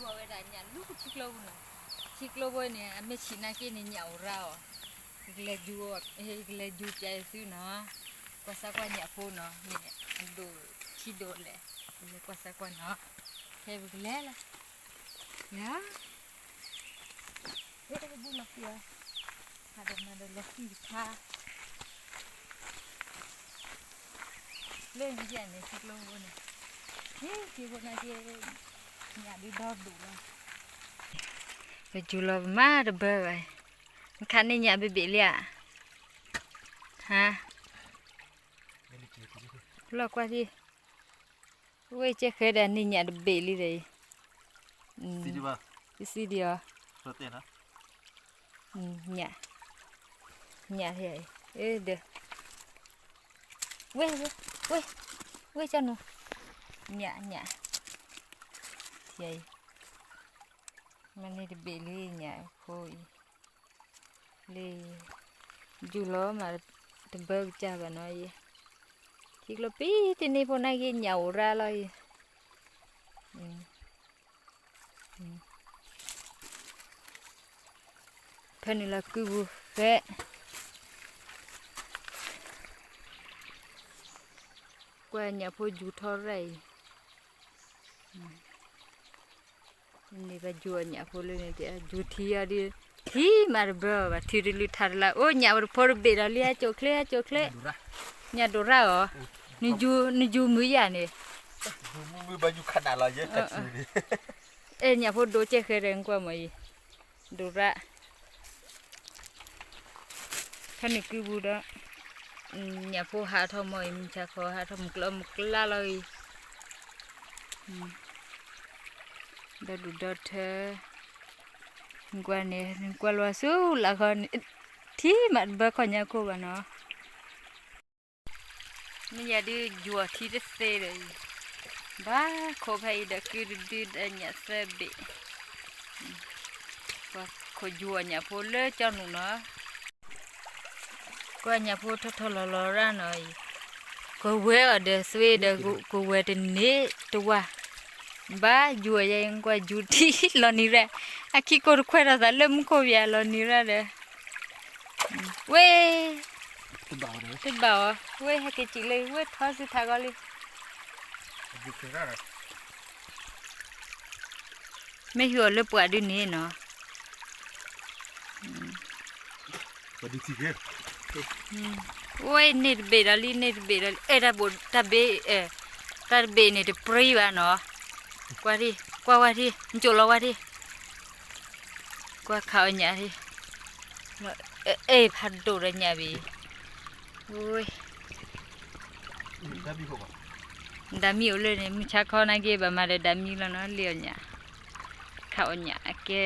ဝဲဒၣ်ညၣ်လူထံကျိပူၤနီၤ, ထံကျိဖိန့ၣ် အမ့ၢ်ဆံးနာ်က့န့ၣ် ညၣ်အိၣ်ရၣ်အီၤ, ကလဲၤယူၤ, ကလဲၤယူၤပျဲအံၤသုနီၤ, ကွၢ်စၢ်ကွၢ်ညၣ်ဖိနီၤ, မ့ၢ်အဒိၣ်ထံဒိၣ်လဲၣ်, ပလဲၤကွၢ်စၢ်ကွၢ်နီၤ, ခဲပကလဲၤလီၤ, လၢ အဲ တၢ်ကဘူၣ်လီၤဃံၤအီၤ, ဟးဒီးမၤဒီးလီၤဃံၤတခါ, လၢညါန့ၣ် ထံကျိဖိန့ၣ်, ဟ့ၣ် ထံဖိနာ်က့, ညၣ်ဒုးဒီဒိၣ်လီၤ, ပယူၤလီၤပမၤတဘၢဘၣ်, နခးန့ၢ်ညၣ်ဘ့ၣ်ဘ့ၣ်လံဧါ, ဟါ, လီၤကွၢ်ထံ ဝဲကဲဃဲဒီးန့ၢ်ညၣ်တဘ့ၣ်လံဒီးအံၤ, ပစံဒံးအီၤ, ညၣ်, ညၣ်, ဒီး, ဝဲ, ဝဲ, ဝဲကၠီနူ, ညၣ်, ညၣ်, အံၤ, မၤန့ၢ်တဘ့ၣ်လံညၣ်ဖိအံၤ, လၢ ယူၤလီၤမး တဘၢကစၢ်ဘၣ်နီၤအံၤ, ထံကျိပံတန့ၢ်ဖိနာ်က့ညၣ်အိၣ်ရၣ်လီၤအံၤ, ဖဲနုာ်လီၤကုပူၤဖဲ ကွၢ်ညၣ်ဖိယူၤထီၣ်ရၣ်အံၤ, န့ၣ်ဘၣ်ယူၤအီၤညၣ်ဖိလၢန့ၣ် ယူၤထံအီၤဒ်, ထံမးတဘၢအီၤဘၣ် ထံတလုၢ်ထးတလါ အိၣ်ညၣ်ဖိတဘ့ၣ်ဒီးလံ အကိးချ့ အကိးချ့, ညၣ်ဒိၣ်ရၣ်အီၤ, နယူၤမုာ်ယၤန့ၣ်, အဲ ညၣ်ဖိဒိကဲဃဲဒီးကွၢ်မးအံၤ, ဒိၣ်ရၣ် ဖဲန့ၣ်ကုပူၤဒီး, ညၣ်ဖိဟးထီၣ်မီၢ်အံၤ မုၢ်ဆါခီဟးထီၣ်မုၢ်ကျၢၢ်မုၢ်ကျါလီၤအံၤ, ဒီဒူၣ်ဒီထၢ, ကွၢ်န့ၣ် ကွၢ်လီၤဆူလၢခီန့ၣ်, ထံမးတဘၢခီၣ်ညါခိၣ်ဘၣ်နီၤ မ့ၢ်ယၤဒုးယွၤထံတသ့ဒီးအံၤ, ဘၣ်ခိးဖဲအံၤဒီးကုတဒုဒီးညၣ်သၢဘ့ၣ်, ခိးယွၤညၣ်ဖိလၢကၠီနူာ်နီၤ, ကွၢ်ညၣ်ဖိထီၣ်ထီၣ်လီၤလီၤရၣ်နီၤအံၤ, ကဝဲၤအီၤဒီးသွ့ဒီးကဝဲၤတန့ၢ်တဝၢ်, ဘၣ်ယွၤယဲအံၤ ကွၢ်ယူၤထံလီၤနံၤရၣ်, အခံကိးတခွဲးထီၣ်သးလၢမူခိၣ်ပၠးလီၤနံၤရၣ်ဒီး ဝဲ, တဘၣ်အီၤ, ဝဲဟဲက့ၤစံးလၢ ဝဲထီစ့ထးဂီၤလံ, မ့ၢ်ဟံးအီၤလၢပှၤဒုးန့ၣ်နီၤ, ဝဲန့ၢ်တဘ့ၣ်ဒီးလံ န့ၢ်တဘ့ၣ်ဒီးလံ အဲၣ်တၢ်ဘိးတၢ်ဘ့ၣ်, တၢ်တဘ့ၣ်န့ၣ်တပြံဘၣ်နီၤ, ကွၢ်ထံ, ကွၢ်ဝဲထံ နကိးလီၤဝဲထံ ကွၢ်ခးအီၤညၣ်ထံ, အဲၣ်ဖးဒိၣ်ဒီးညၣ်ဘ့ၣ်, ဝဲ, ဒၣ်မံအိၣ်လၢန့ၣ် မုၢ်ဆါခီနာ်က့ ဘၣ်မၤဒီးဒၣ်မံလီၤနီၤ လ့ၣ်အီၤညၣ်, ခးအီၤညၣ်အကဲ,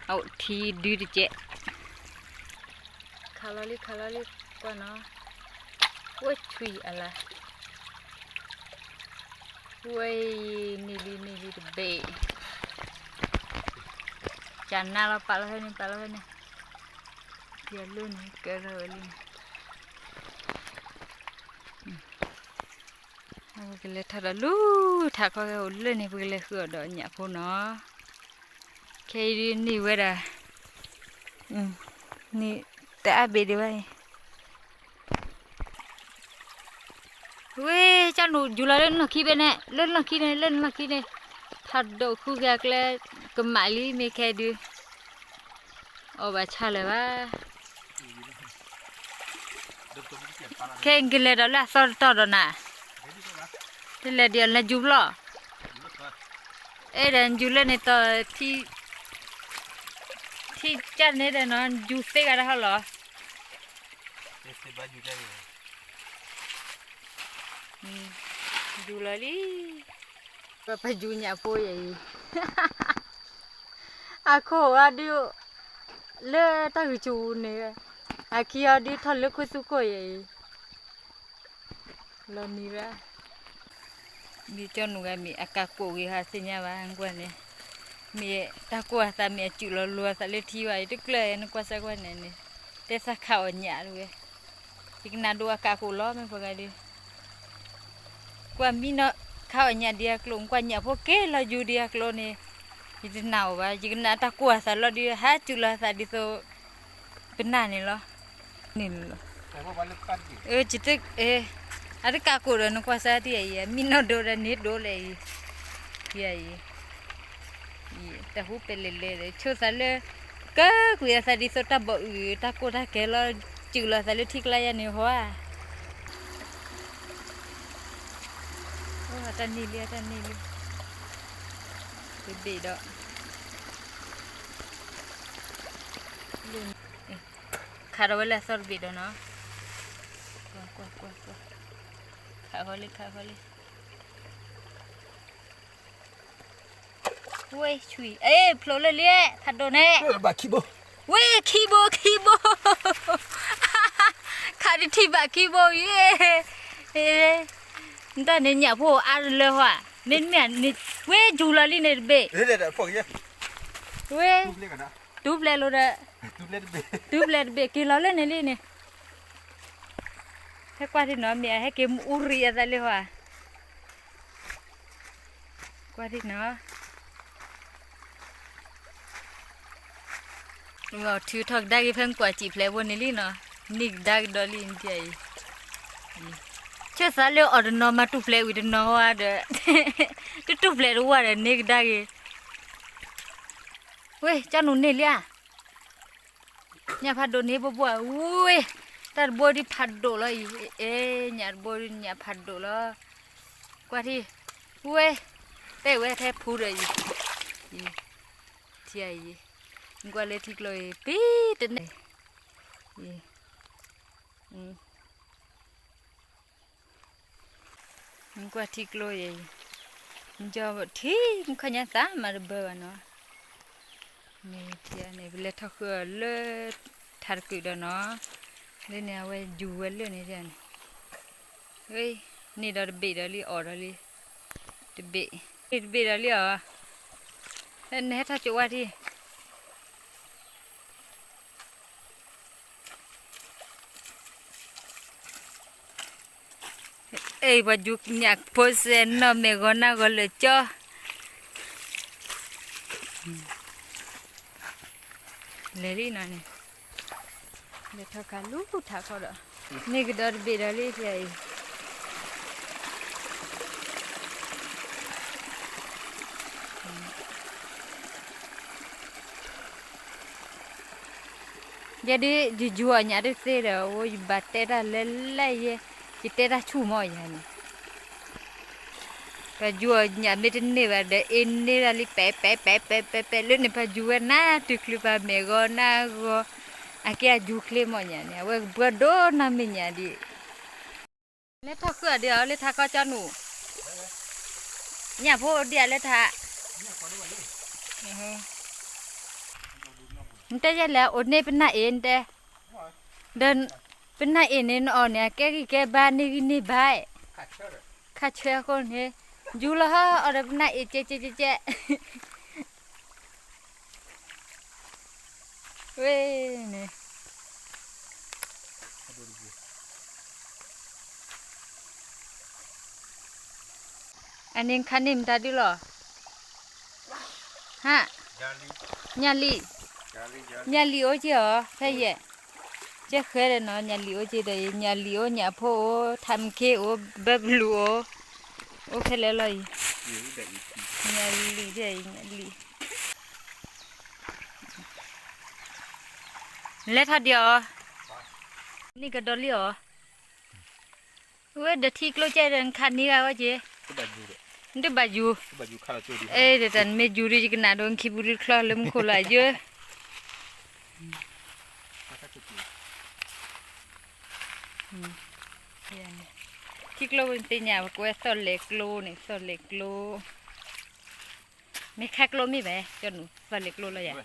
အအိၣ်ထံဒုတကဲး, ခးလီၤလံ ခးလီၤလံ ကွၢ်နီၤ, ဝဲဆွံအလါ ဝဲအံၤ န့ၢ်လံ န့ၢ်လံတဘ့ၣ်, ကနါလီၤ ပာ်လီၤဖဲန့ၣ် ပာ်လီၤဖဲန့ၣ်, ယလၢန့ၣ် ကဲထီၣ်ဝဲလံန့ၣ်, ပကလဲၤထီၣ်ဒီးလူၤထးခီခဲအိၣ်လၢန့ၣ် ပကလဲၤဃုအီၤဒီးညၣ်ဖိနီၤ, ခဲအံၤဒုးန့ၢ်ဝဲဒၣ်, န့ၢ်တအါဘ့ၣ်ဒံးဘၣ်အံၤ ဝဲ ကၠီနူာ်ယူၤလီၤလၢနလီၢ်ခံဖဲန့ၣ် လၢနလီၢ်ခံန့ၣ် လၢနလီၢ်ခံန့ၣ်, ဖးဒိၣ်ဃုက့ၤအကျဲ ကမၣ်လံ မ့ၢ်ခဲဒုး အီၣ်ဘၣ်ဆါလၢၤဘၣ်. ခဲကလဲၤဒီးလၢအသီတတီၤဒီးနၤ, တလဲၤဒ်အီၤလၢယူၤဖျီၣ်, အဲၣ်ဒိးယူၤလၢန့ၣ်တီၤ ထံကၢ်န့ၣ်ဒီးနီၤ ယူၤသ့ဂၤတဟီလီၤ. ယူၤလီၤလံ, ပယူၤညၣ်ဖိယဲအံၤ, အခိၣ်အဒုး လၢတၢ်ဂုာ်ဆူၣ်န့ၣ်, အခံအီၤဒုးထီၣ်လၢခိၣ်သူခိၣ်ယဲအံၤ, လီၤနံၤရၣ် မ့ၢ်ကၠီနူာ်ဂၤမ့ၢ်အကးကိးဂ့ၤဟးသ့ၣ်ညါဘၣ်ကွၢ်န့ၣ်, မ့ၢ်တၢ်ကိးအသးမ့ၢ်အစုးလီၤလိၤအသးလၢထံဘၣ်အံၤ တကျၢၢ်နကွၢ်စၢ်ကွၢ်န့ၣ်န့ၣ်, တဲသးခးအီၣ်ညၣ်တဝဲ, ယကနၣ်ဒိးအကးကိးလီၤမ့ၢ်ပှၤဂၤဒုး, ကွၢ်မံနီၤ ခးအီၣ်ညၣ်ဒံးအကျိၤ ကွၢ်ညၣ်ဖိက့ၤလီၤယူၤဒံးအကျိၤန့ၣ် ယတနာ်အီၤဘၣ်, ယကနၣ်တၢ်ကိၢ်အသးလီၤဒီး ဟးစူၤလီၤအသးဒ်သိး ပနၢ်န့ၣ်လီၤ. န့ၣ်လီၤ. အတကးကိၢ်ဒီးနကွၢ်စၢ်တံၢ်အံၤ မံနီၢ်ဒိဒီးန့ၣ်ဒိလဲၣ်အံၤ, တံၢ်အံၤ တၢ်ဟူပဲလဲၣ်လဲၣ်ဒီး ဆိသးလၢ ကကွံာ်အသးဒ်သိးတၢ်ဘီၣ်အုၣ် တၢ်ကိၢ်တၢ်ကဲၤလီၤ, စူၤလီၤသးလၢထံကျါယၤန့ၣ်ဟီဧါ. တၢ်န့ၢ်လံ တၢ်န့ၢ်လံ, တဘ့ၣ်ဒီး ခးဒီးဝဲလၢအသီတဘ့ၣ်ဒီးနီၤ, ခးဃီလံ ခးဃီလံ. ဝဲဆွံ, အ့ ဖျိးလၢလံ, ဖးဒိၣ်န့ၣ်, ဝဲခံဘိ ခံဘိ, ခးတထံၣ်ဘၣ်ခံဘိအံၤ, နတၢ်န့ၣ်ညၣ်ဖိအါတလၢဟီ, မ့တမ့ၢ်, ဝဲယူၤလီၤလံန့ၣ်တဘ့ၣ်, ဝဲ တူၤဖျဲးလိာ်ဒီး, တူၤဖျဲးတဘ့ၣ် က့ၤလီၤလၢန့ၣ်လံန့ၣ်, ဟဲကွၢ်ထံၣ်နီၤ မ့ၢ်အဟဲက့ၤမူရံအသးလၢဟီဧါ. ကွၢ်ထံၣ်နီၤ, ထုးထီၣ်ကဒါက့ၤဖဲကွၢ်စံာ်ဖျဲးဖိန့ၣ်လံနီၤ, န့ၢ်ကဒါက့ၤဒီးလံဒ်အံၤ, ဆိသးလၢအီၤတနီၤမၤတူၢ်ဖျဲးဝံၤတနီၤဟီဧါဒီး, တတူၢ်ဖျဲးတဝၢ်ဒီးန့ၢ်ကဒါက့ၤ, ဝဲ ကၠီနူာ်န့ၢ်လံဧါ. ညၣ်ဖးဒိၣ်န့ၣ်ဘိဘိ, ဝဲ တၢ်တဘိဒ်ဖးဒိၣ်လီၤအံၤ, အဲ ညၣ်တဘိညၣ်ဖးဒိၣ်လီၤ, ကွၢ်ထံၣ်, ဝဲ တဲဝဲထဲဖူဒီးအံၤ, ထံအံၤ, ကွၢ်လၢထံကျိအံၤ ပံတန့ၢ်, ကွၢ်ထံကျိအံၤ, ထံ မုၢ်ခီၣ်ညါသးမၤတဘၢဘၣ်နီၤ, န့ၣ် ပလဲၤထီၣ်ဃုအီၤလၢ ထးတကုာ်ဒီးနီၤ, လၢန့ၣ် အဝဲယူၤဝဲလၢန့ၣ်န့ၣ်, န့ၢ်ဒီးတဘ့ၣ်ဒီးလံ အီၣ်ဒီးလံ, တဘ့ၣ်, န့ၢ်တဘ့ၣ်ဒီးလံအီၤ, နဟဲထီၣ်ကၠိဝါထံ အဲ ပှၤယူၤညၣ်ဖိစဲးနီၢ်မဲာ်ဂီၤနၢ်ဂီၤလၢာ်ကၠီ, လဲၤလံနီၤန့ၣ်, လဲၤထီၣ်ခးလူၤထးခီဒီး, န့ၢ်ကဒီးတဘ့ၣ်ဒီးလံဖဲအံၤ, ယဲဒ် ယယူၤအီၤညၣ်တသ့ဒီး အိၣ်ယဘၣ်တဲတၢ်လၢလဲၣ်ယဲ, ယတဲတၢ်ဆူၣ်မးယၤန့ၣ်, ပယူၤအီၤညၣ်မ့ၢ်တန့ၢ်ဘၣ်ဒီး အ့န့ၢ်ဒၣ်လံပဲာ်ပဲာ်ပဲာ်ပဲာ်ပဲာ်ပဲာ် လၢန့ၣ်ပယူၤဝဲနၤတုၤချုးပမဲာ်ဂီၤနၢ်ဂီၤ, အကဲအယူၤချ့မးညၣ်န့ၣ် အဝဲကဘှီဒိၣ်နီၢ်မ့ၢ်ညၣ်ဒံး လဲၤထီၣ်ဃုအီၤဒီး လၢထးခီကၠီနူာ်, ညၣ်ဖိဒံးလၢထး, နတဲယဲလဲၣ် အိၣ်န့ၢ်ပနၢ်အ့ၣ်နတဲ, ဒီးပနၢ်အ့ၣ်န့ၣ်နအီၣ်န့ၣ် အကဲဂံၢ်ကဲဘါန့ၢ်ဂံၢ်န့ၢ်ဘါ, ခါဆၢအဃိန့ၣ်, ယူၤလီၤဟီအီၤဒီးပနၢ်အ့ၣ်ကဲကဲကဲကဲ ဝဲန့ၣ်, အန့ၣ်ခါန့ၣ်မတၤဒုလီၤ, ဟါ, ညၣ်လံၣ်, ညၣ်လံၣ်အိၣ်က့ၤအီၤ ဖဲယဲၢ်, ကဲဃဲဒီးနီၤ ညၣ်လံၣ်အိၣ်က့ၤဒီးအံၤ ညၣ်လံၣ်အိၣ် ညၣ်ဖိအိၣ် ထးမခ့အိၣ် ဘၢဘလူးအိၣ်, အိၣ်ခဲလၢာ်လီၤအံၤ, ညၣ်လံၣ်ဒ်အံၤ ညၣ်လံၣ် လဲၤထီၣ်ဒံးအီၤ, န့ၢ်ကဒီးလံအီၤ, ဝဲဒီးထံကျိကဲဒီးနခးန့ၢ်ဂၤဝဲက့ၤ, နတဘၣ်ယူၤ, အဲ ဒီးတၢ်နမ့ၢ်ယူၤဒီးယကနၣ်ဒီးနခံပူၤဒုးချီလၢမူခိၣ်လီၤယဲ ထံကျိပသ့ၣ်ညါ ပကွဲသီၣ်လဲၤကျိန့ၣ် သီၣ်လဲၤကျိ, မ့ၢ်ခါကျိမ့ၢ်ဘၣ် ကၠီနူာ် သီၣ်လဲၤကျိလီၤယၤ,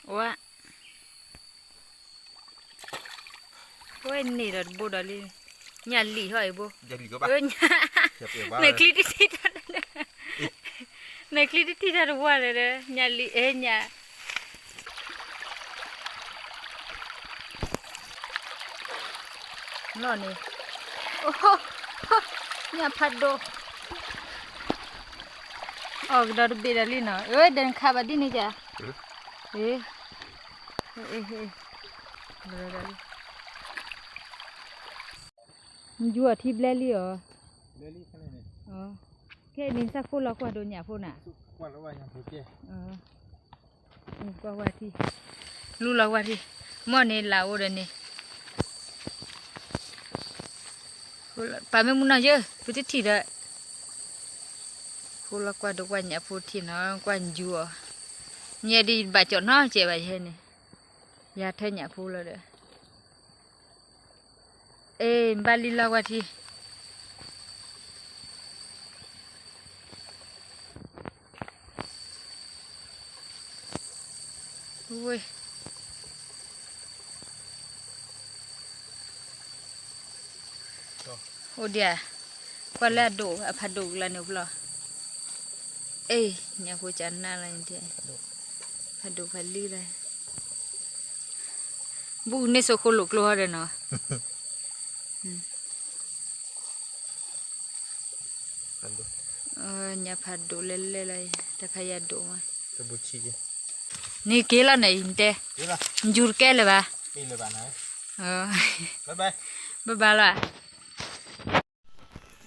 အိၣ် ဝဲန့ၣ်ဒီးတဘိဒီးလံ, ညၣ်လံၣ်ဟီၣ်အံၤဘိ, မဲာ်ချံတထံၣ်တၢ်, မဲာ်ချံတထံၣ်တၢ်တဝၢ်လၢၤဒီး ညၣ်လံၣ်အဲၣ်ညၣ်, လီၤန့ၣ်, ညၣ်ဖးဒိၣ်, အီၣ်ကဒီးတဘ့ၣ်ဒီးလံနီၤ, အၢ ဒီးနခးဘၣ်ဒ်န့ၣ်က, အ့, ယူၤအီၤထံဘျဲလံအီၤ, ခဲအံၤန့ၣ် သးဃိလီၤကွၢ်ဒိၣ်ညၣ်ဖိနၤ, ကွၢ်ဝဲထံ, လူလီၤကွၢ်ထံ, မီၢ်န့ၣ်လၢအိၣ်ဒီးန့ၣ် ပာ်မ့ၢ်မူနီၢ်ယၢ ပတထံၣ်ဒီး, ဃိလီၤကွၢ်ဒိၣ်ကွၢ်ညၣ်ဖိထံနီၤ ကွၢ်ယူၤအီၤ, ညၣ်ဒ်ဘၣ်ကၠီၣ်နီၢ်ကဲးဘၣ်ယဲန့ၣ်, ယၤထၢညၣ်ဖိလီၤဒီး, အ့ ဘၣ်လံလီၤကွၢ်ထံ ဝ့ၢ်, အိၣ်ဒံးဧါ, ကွၢ်လၢအဒိၣ်အဖးဒိၣ်ကလါန့ၣ်ဖျီ, အ့ ညၣ်ဖိကနၣ်လၢန့ၣ်, ဖးဒိၣ်ဖးလံလၢ, ဘူးန့ၢ်စိခိၣ်လိာ်ကျိဟီဒီးနီၤ ညၣ်ဖးဒိၣ်လဲၣ်လဲၣ်လီၤ, တၢ်ခါယၤဒိၣ်မး, န့ၣ်က့ၤလီၤန့ၣ် ယတဲ, ယူၤတကဲလၢၤဘၣ်, ဘၣ်ဘၣ်လီၤ,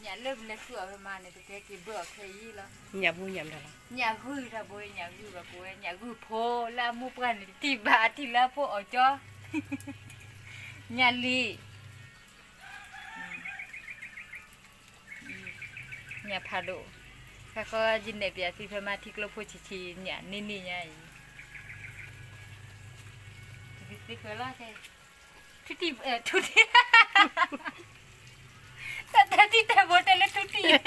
ညၣ်လၢပလဲၤဃုအီၤဖဲမါန့ၣ် ပကဲက့ၤဘၢအီၤခဲအံၤလီၤ, ညၣ်ဂုၢ်တၢ်ဘိ ညၣ်ဂုၢ်ဘၣ်ကိးဝဲ ညၣ်ဂုၢ်ဖိလၢအမိၢ်ပှၢ်န့ၣ် တထံၣ်ဘၣ်အထံၣ်လၢအဖိအီၤကၠီ, ညၣ်လံၤ ညၣ်ဖးဒိၣ်, ခါဃီယနဲၣ်ပၠးသုဖဲမါထံကျိဖိဆံးဆံး ညၣ်န့ၢ်န့ၢ်ညါအံၤ, သ့ၣ်ဃၢလီၤ, ထူတံၢ်, ထူတံၢ်, တၢ်တထံၣ်တၢ်ဘိတဲလၢထူတံၢ်,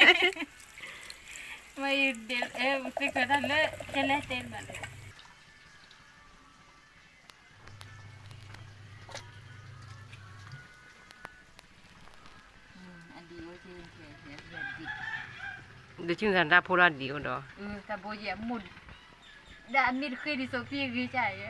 မ့ၢ်သ့ၣ်ဃၢတၢ်လၢ တဲလဲၣ်တဲဘၣ်လၢ ဒုးကံၢ်သးတၢ်ဖိလီၤဒံးအိၣ်ဒီး, တၢ်ဘိယဲၢ်မိၢ်, ဒၣ်အမ့ၢ်တဃ့ဒ်သိးက့ဂ့ၤကၢ်ယဲ,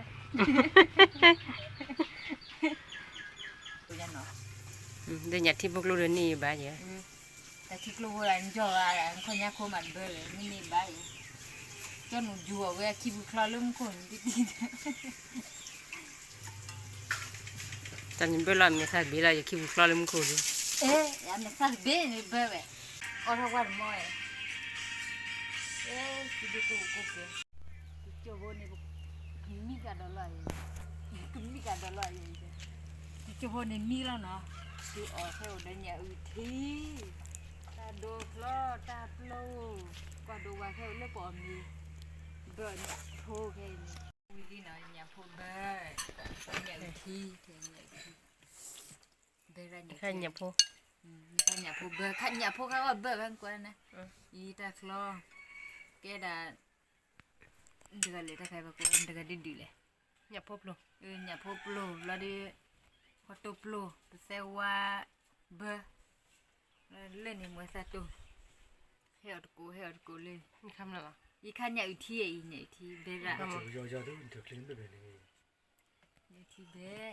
ဒ်ညၣ်ထံဖိကျိဒီးန့ၢ်ဘၣ်ယဲ, တၢ်ထံကျိဖိဒၣ်နကၠီၣ်ဂၤ နခီၣ်ညါခိမးတဘၢလၢၤ မ့ၢ်န့ၢ်ဘၣ်ယဲ, ကၠီၣ်နူာ်ယူၤအီၤဝဲအခံပူၤချီလၢမူခိၣ်န့ၣ်တံၢ်တံၢ် တၢ်န့ၣ်ဘၢလီၤအမဲာ်သၣ်တဘ့ၣ်လီၤ ယခံပူၤချီလၢမူခိၣ်လံ, အဲ အမဲာ်သၣ်တဘ့ၣ်န့ၣ်ဘၢဝဲ, အီၣ်ထီၣ်ကွၢ်တမီၢ်ဝဲ, အဲ ကဒိၣ်ကိၢ်ကိၢ်ကဲ, ကၠိဖိန့ၣ်, ကမံကဒီးလီၤ, ကမံကဒီးလီၤ, ကၠိဖိန့ၣ်မံလီၤနီၤ, ဒုးအီၣ်ခဲအိၣ်ဒီးညၣ်အုၣ်ထံ, တၢ်ဒိဖျီတၢ်ပျိ, ကွၢ်ဒိၣ်ဝါခဲအိၣ်လၢပအီၣ်မ့ၤ, ဘၢညၣ်ဖိခဲအံၤန့ၣ်, ဝံၤလံနီၤ ညၣ်ဖိဘၢ, ညၣ်အုၣ်ထံ, ညၣ်အုၣ်ထံ, ဘဲရၣ်ညၣ်ဖိ, ညၣ်ဖိဘၢ, ညၣ်ဖိခါဂီၢ်ဘၢဝဲကွၢ်န့ၣ်, အံၤတၢ်ချီ, ကဲဒၣ်, တဂၤလဲၣ်တၢ်ခါဘၣ်ကွၢ်တဂၤဒုဒုလဲၣ်, ညၣ်ဖိပျိ, ညၣ်ဖိပျိလီၤဒီး, ခီတိၢ်ပျိ, ပသဲဝါ, ဘၢ, လၢန့ၣ်မွဲသၣ်တိၢ်, ဟဲအီၤတကိး ဟဲအီၤတကိးလၢ, ယခါညၣ်အုၣ်ထံအံၤ ညၣ်အုၣ်ထံ ဘဲရၣ်, ညၣ်အုၣ်ထံဘဲ,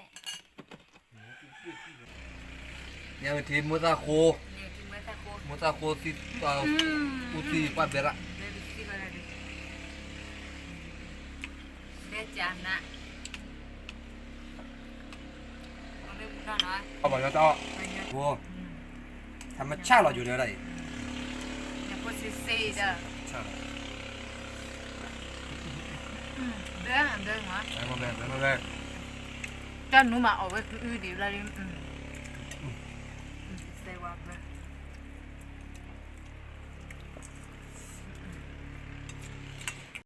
ညၣ်အုၣ်ထံမိၢ်သၣ်ဃိ, မိၢ်သၣ်ဃိ, အူသံပှၢ်ဘဲရၣ်, ဘဲကနၣ်, အမဆၣ်လီၤယိၤဒီးဒၣ်အံၤ, ညၣ်ဖိစ့စ့ဒီး, တၢ်နူမးအီၣ်ဝဲကအုဒံးဘျီ, စဲဝါဘၢ